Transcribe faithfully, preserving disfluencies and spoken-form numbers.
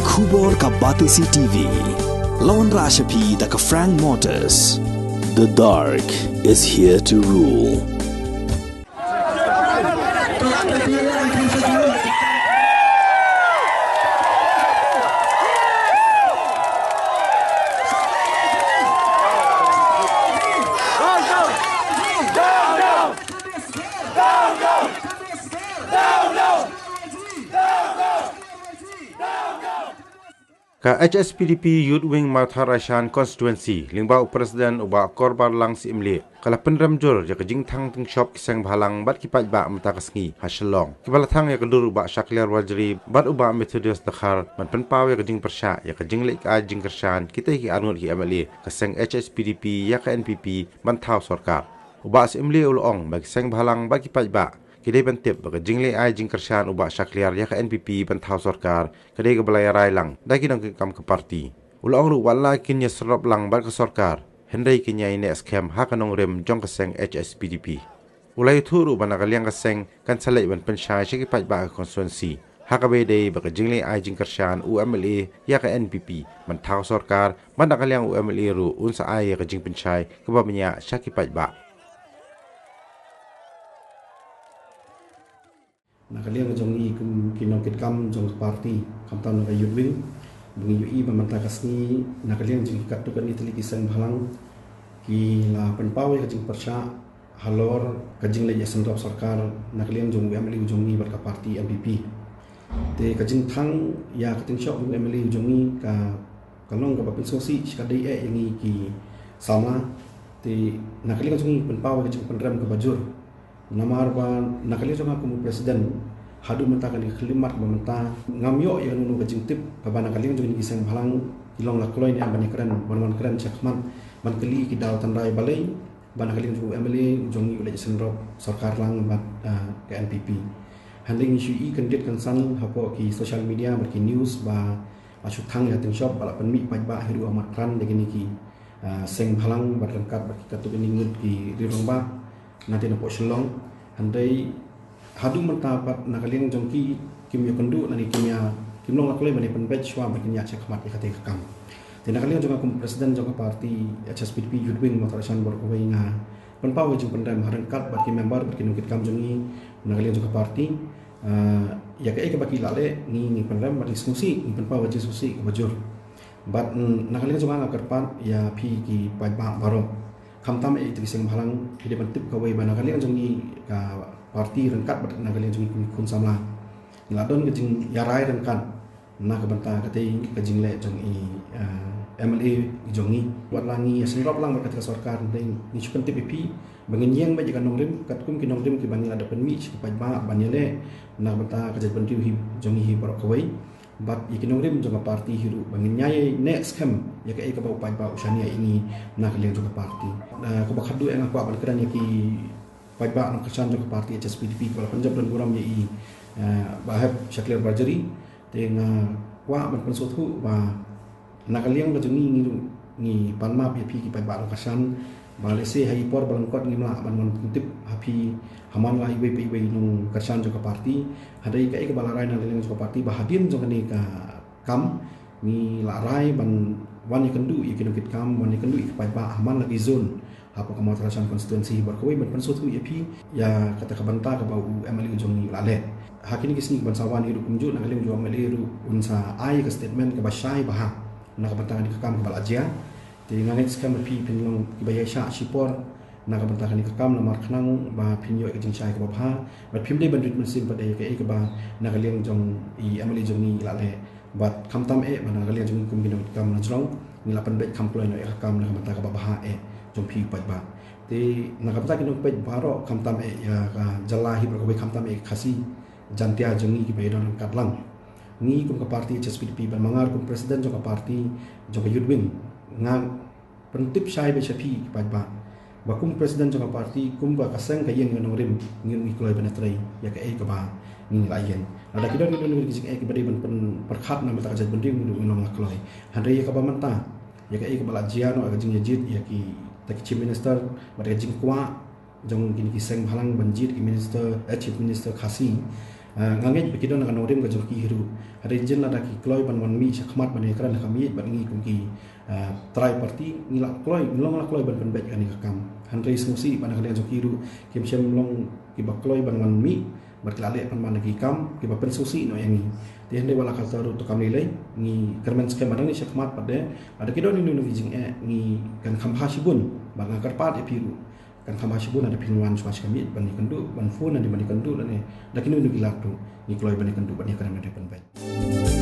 Khubor ka Batesi T V. Lawan Rashapi da ka Frank Motors. The dark is here to rule. Ka H S P D P Youth Wing Mawthadraishan Constituency, lyngba u President u Bah Korbarlang Syiemlieh, ka la pynrem jur ïa ka jingthang tyngshop ki seng bhalang bad ki paidbah mynta ka sngi ha Shillong. Kiba la thang ïa ka dur u Bah Shakliar Warjri bad u Bah Methodius Dkhar ban pynpaw ïa ka jingpyrshah ïa ka jingleh ai jingkyrshan kitei ki arngut ki M L A ka seng H S P D P ïa ka N P P ban thaw sorkar. U Bah Syiemlieh u la ong ba ki seng bhalang bad ki paidbah ki dei ban tip ba ka jingleh ai jingkyrshan u Bah Shakliar ïa ka N P P ban thaw sorkar ka dei kaba la ïarai lang da ki nongkitkam ka party. U la ong ruh wat la kin ïasyrop lang bad ka sorkar, hynrei kin ïai neh skhem ha ka nongrim jong ka seng H S P D P. U la ïathuh ruh ba na ka liang ka seng kan sa leit ban pynshai sha ki paidbah ka constituency ha kaba ïadei bad ka jingleh ai jingkyrshan u M L A ïa ka N P P ban thaw sorkar, bad na ka liang u M L A ruh un sa ai ïa ka jingpynshai kaba bniah sha ki paidbah. Na ka liang jong ngi kum ki nongkitkam jong ka party, khamtam na ka Youth Wing, ba ngi ïohi ba mynta ka sngi na ka liang jong ki katto katne tylli ki seng bhalang ki la pynpaw ïa ka jingpyrshah halor ka jingleh ïasynrop sorkar na ka liang jong u M L A u jong ngi bad ka party N P P. Te ka jingthang ïa ka tyngshop u M L A u jong ngi ka, ka long kaba pynsngewsih shikatdei eh ïa ngi ki samla. Te na ka liang jong ngi pynpaw ïa ka jingpynrem kaba jur. Namar ba na ka liang jong nga kum u President, haduh mynta kane ka khyllipmat kaba mynta ngam ïoh ïa kano kano ka jingtip kaba na ka liang jong ngi ki seng bhalang ki long la kloi ne em ban ïakren, ban wan kren shakhmat, ban kylli ki daw tynrai balei ba na ka liang jong u M L A u jong ngi u leit synrop sorkar lang bad, ah, ka N P P. Hynrei ngi shu ïohi kyndit kynsan hapoh ki social media bad ki news ba la shu thang ïa ka tyngshop ba la pynmih paidbah hi ruh ha mat kran da kine ki, ah, seng bhalang bad ryngkat bad ki katto katne ngut ki riewrangbah na tei na poh Shillong. Hynrei haduh mynta pat na ka liang jong ki kim ïakynduh lane kim ïa, kim long la kloi ban ïa pynbeit shuwa ba kin ïaid shakhmat ïa katei ka kam. Te na ka liang jong nga kum President jong ka party H S P D P Youth Wing Mawthadraishan baroh kawei nga pynpaw ïa ka jingpynrem ha ryngkat bad ki member bad ki nongkitkam jong ngi na ka liang jong ka party. Ah, ïa kaei kaba ki la leh ngi, ngi pynrem bad ngi sngewsih, ngi pynpaw ïa ka jingsngewsih kaba jur. Bad, mm, na ka liang jong nga nga kyrpad ïa phi ki paidbah baroh, khamtam eh ïa ki seng bhalang, phi dei ban tip kawei ba na ka liang jong ngi ka party ryngkat bad na ka liang jong ngi kum ki khun samla, ngi la don ka jingïarai ryngkat na ka bynta katei ka jingleh jong i, eh, M L A jong ngi. Wat la ngi ïasynrop lang bad katei ka sorkar, hynrei ngi shu pyntip ïa phi ba ngin ïeng beit ïa ka nongrim katkum ki nongrim kiba ngi la dep pynmih sha ki paidbah ban ïaleh na ka bynta ka jaitbynriew hi jong ngi hi baroh kawei. Bad ïa ki nongrim jong ka party hi ruh ba ngin ïai neh skhem ïa kaei kaba u paidbah u shaniah ïa ngi na ka liang jong ka party. Eh, kaba khatduh eh nga kwah ban kren ïa ki paidbah nongkyrshan jong ka party H S P D P kiba la pynjop don burom ïa i, eh, Bah Hep Shakliar Warjri. Te nga kwah ban pynsngewthuh ba na ka liang ka jong ngi, ngi ruh ngi pan map ïa phi ki paidbah nongkyrshan ba lehse ha i por ba lyngkot ngim lah ban wan pyntip ha phi ha man la iwei pa iwei nongkyrshan jong ka party. Hynrei kaei kaba la rai na ka liang jong ka party ba hadien jong kane ka kam ngi la rai ban wan ïakynduh ïa ki nongkitkam, wan ïakynduh ïa ki paidbah ha man la ki zone hapoh ka Mawthadraishan constituency baroh kawei ban pynsngewthuh ïa phi ïa kata ka bynta kaba u M L A u jong ngi u la leh. Ha kine ki sngi kiban sa wan hi ruh kumjuh na ka liang jong u M L A ruh un sa ai ka statement kaba shai bha na ka bynta kane ka kam kaba la jia. Te nga ngeit skhem ba phi phin long kiba ïaishah shipor na ka bynta kane ka kam namar khnang ba phin ïoh ïa ka jingshai kaba bha bad phim dei ban rit mynsiem pat ïa kaei kaba na ka liang jong i M L A jong ngi i la leh. Bad khamtam eh ba na ka liang jong ngi kum ki nongkitkam na jrong ngi la pynbeit kham kloi noh ïa ka kam na ka bynta kaba bha eh jong phi u paidbah. Te na ka bynta ki nongpeit baroh khamtam eh ïa ka jylla hi baroh kawei khamtam eh Khasi Jaintia jong ngi kiba ïadon ryngkat lang, ngi kum ka party H S P D P bad ma nga ruh kum president jong ka party jong ka Youth Wing nga pyntip shai beit sha phi ki paidbah ba kum president jong ka party kumba ka seng ka ïeng ïa ka nongrim ngi ruh ngi kloi ban ïatrei ïa kaei kaba ngi la ïeng. Lada ki don ki don ki jingeh kiba dei ban pyn pyrkhat na ka bynta ka jaitbynriew ngi ruh ngi long la kloi. Hynrei ïa kaba mynta ïa kaei kaba la jia noh ïa ka jingïajied ïa kita ki chief minister bad ka jingkwah jong kine ki seng bhalang ban jied ki minister, eh, chief minister Khasi Nga ngeit ba ki don ha ka nongrim ka jong ki hi ruh. Hynrei jin lada ki kloi ban wan mih shakhmat ban ïakren ha ka miej bad ngi kum ki trai party, ngi la kloi, ngi long la kloi ban pynbeit kane ka kam. Hynrei sngewsih ba na ka liang jong ki ruh kim shym long kiba kloi ban wan mih bad ki la leh pynban ki kam kiba pynsngewsih noh ïa ngi. Te hynrei wat la katta ruh to kam lei lei, ngi kyrmen skhem ba dang shakhmat pat de lada ki don ïa kino kino ki jingeh, ngi kan kham bha shibun. Bad nga kyrpad ïa phi ruh, kan kham bha shibun lada phin wan shuwa sha ka miej ban ïakynduh, ban phone lane ban ïakynduh lane da kino kino ki lad ruh, ngi kloi ban ïakynduh ban ïakren ban pynbeit.